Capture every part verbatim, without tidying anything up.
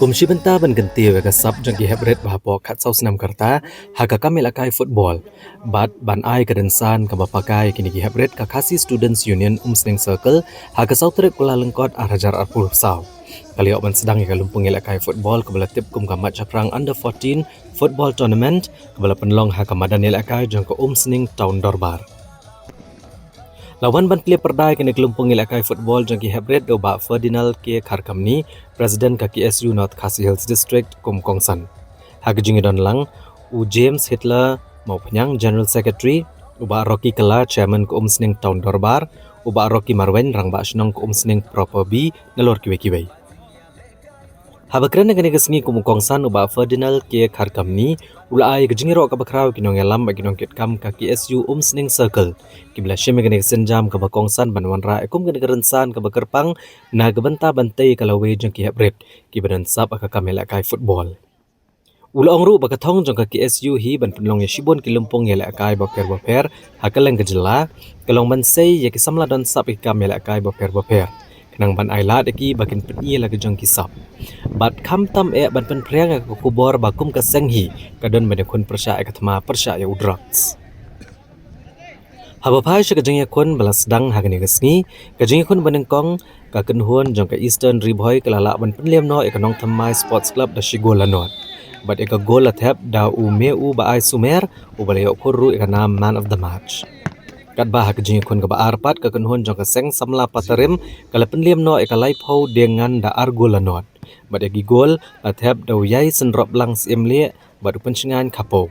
Kum shi bynta ban kyntiew ïa ka sap jong ki heprit ba hapoh khatsaw snem ka rta ha ka kam ïalehkai football bad ban ai ka rynsan kaba pakai ïa kine ki heprit, ka Khasi Students Union Umsning Circle ha ka saw tarik Kyllalyngkot ar hajar arphew saw ka la ïoh ban sdang ïa ka lympung ïalehkai football kaba la tip kum ka Mait Shaphrang Under fourteen Football Tournament kaba la pynlong ha ka madan ïalehkai jong ka Umsning Town Dorbar. La wan ban plie pyrda ïa kane ka lympung ïalehkai football jong ki heprit da u Bah Ferdinand K Kharkamni, President ka K S U North Khasi Hills District kum u kongsan. Ha ka jingïadon lang u James Hitler Mawphniang, General Secretary, u Bah Rocky Kylla, Chairman ka Umsning Town Dorbar, u Bah Rocky Marwein, Rangbah Shnong ka Umsning Proper B, nalor kiwei kiwei. Haba kren ha kane ka sngi kum u kongsan, u Bah Ferdinand K Kharkamni u la ai ka jingïaroh kaba khraw ïa ki nongïalam bad ki nongkitkam ka K S U Umsning Circle kiba la shim ïa kane ka sienjam kaba kongsan ban wanrah ïa kum kane ka rynsan kaba kyrpang na ka bynta ban tei ïa ka lawei jong ki heprit kiba don sap ha ka kam ïalehkai football. U la ong ruh ba ka thong jong ka K S U hi ban pynlong ïa shibun ki lympung ïalehkai bapher bapher ha kylleng ka jylla ka long ban sei ïa ki samla don sap ïa ki kam ïalehkai bapher bapher, khnang ban ai lad ïa ki ba kin pyni ïa la ka jong ki sap bad khamtam eh ban pynphriang ïa ka khubor ba kum ka seng hi ka don ban ïakhun pyrshah ïa ka thma pyrshah ïa u drugs. Haba phai sha ka jingïakhun ba la sdang ha kane ka sngi, ka jingïakhun banyngkong, ka kynhun jong ka Eastern Ri Bhoi ka la lah ban pynliem noh ïa ka Nongthymmai Sports Club da shi gol la nod. Bad ïa ka gol la thep da u Meiwbaaï Sumer, uba la ïoh khur ruh ïa ka nam Man of the Match. Katba ha ka jingïakhun kaba ar pat, ka kynhun jong ka seng samla Patarim ka la pynliem noh ïa ka Laiphew Diengngan da ar gol la nod. Bad ïa ki gol la thep da u Ïaisynroplang Syiemlieh bad u Pynshngaiñ Khapoh.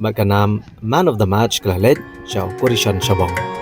Bad ka nam Man of the Match ka la leit sha u Kurishan Shabong.